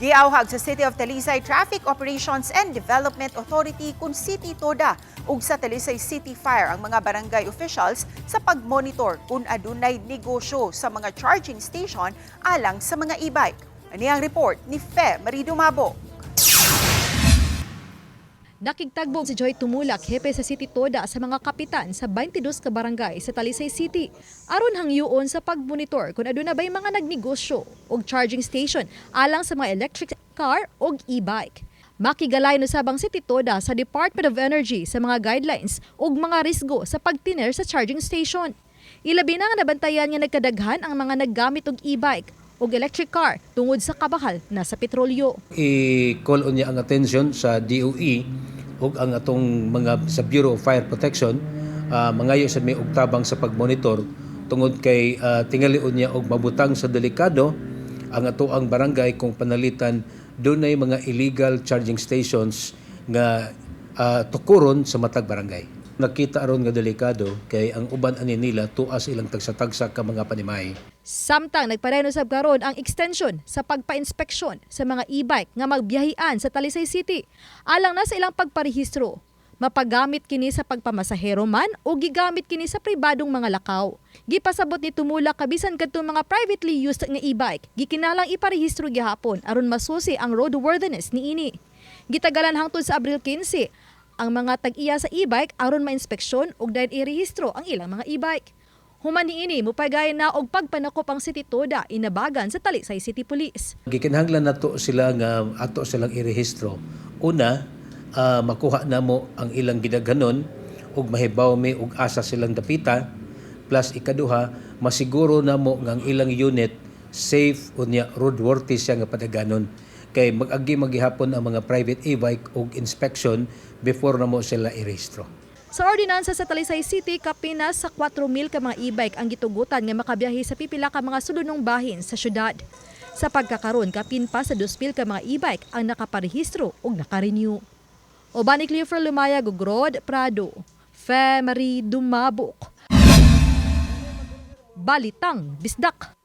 Giawhag sa City of Talisay Traffic Operations and Development Authority kung City TODA ug sa Talisay City Fire ang mga barangay officials sa pagmonitor kung adunay negosyo sa mga charging station alang sa mga e-bike. Ani ang report ni Fe Marie Dumabo. Nakigtagbo si Joy Tumulak, hepe sa City Toda, sa mga kapitan sa 22 ka barangay sa Talisay City aron hangyoon sa pagmonitor kung aduna bay mga nagnegosyo og charging station alang sa mga electric car og e-bike. Makigalay no sabang City Toda sa Department of Energy sa mga guidelines ug mga risgo sa pagtiner sa charging station. Ilabi na nga nabantayan nga nagkadaghan ang mga naggamit og e-bike ug electric car tungod sa kabahal na sa petrolyo. I-call on niya ang attention sa DOE ug ang atong mga sa Bureau of Fire Protection, mangayo sa mi og tabang sa pagmonitor tungod kay tingali unya og mabutang sa delikado ang ato ang barangay kung panalitan dunay mga illegal charging stations nga tukuron sa matag barangay. Nakita aron nga delikado kay ang uban ani nila tuas ilang tagsa-tagsa ka mga panimahi. Samtang nagpadayon usab karon ang extension sa pagpa-inspeksyon sa mga e-bike nga magbiyahian sa Talisay City alang na sa ilang pagparehistro. Mapagamit kini sa pagpamasahero man o gigamit kini sa pribadong mga lakaw. Gipasabot ni Tumulak kabisan kadtong mga privately used nga e-bike, gikinahanglang iparehistro gihapon aron masusi ang roadworthiness niini. Gitagalan hangtod sa Abril 15 ang mga tag-iya sa e-bike aron mainspeksyon ug dayon irehistro ang ilang mga e-bike. Human niini, mupagayon na og pagpanakop ang City Toda inabagan sa Talisay City Police. Gikinahanglan nato sila nga ato silang irehistro. Una, makuha namo ang ilang gidaghanon ug mahibaw mi og asa silang dapita. Plus ikaduha, masiguro namo nga ang ilang unit safe unya roadworthy siya nga padaganon. Kay mag-agi magihapon ang mga private e-bike og inspection before namo sila irehistro. Sa ordinansa sa Talisay City, kapina sa 4,000 ka mga e-bike ang gitugutan nga makabiyahe sa pipila ka mga sulunong bahin sa syudad. Sa pagkakaron, kapin pa sa 2,000 ka mga e-bike ang nakaparehistro ug nakarenew. Uban ni Clifford Lumayag ug Rod Prado. Fe Marie Dumabok. Balitang Bisdak.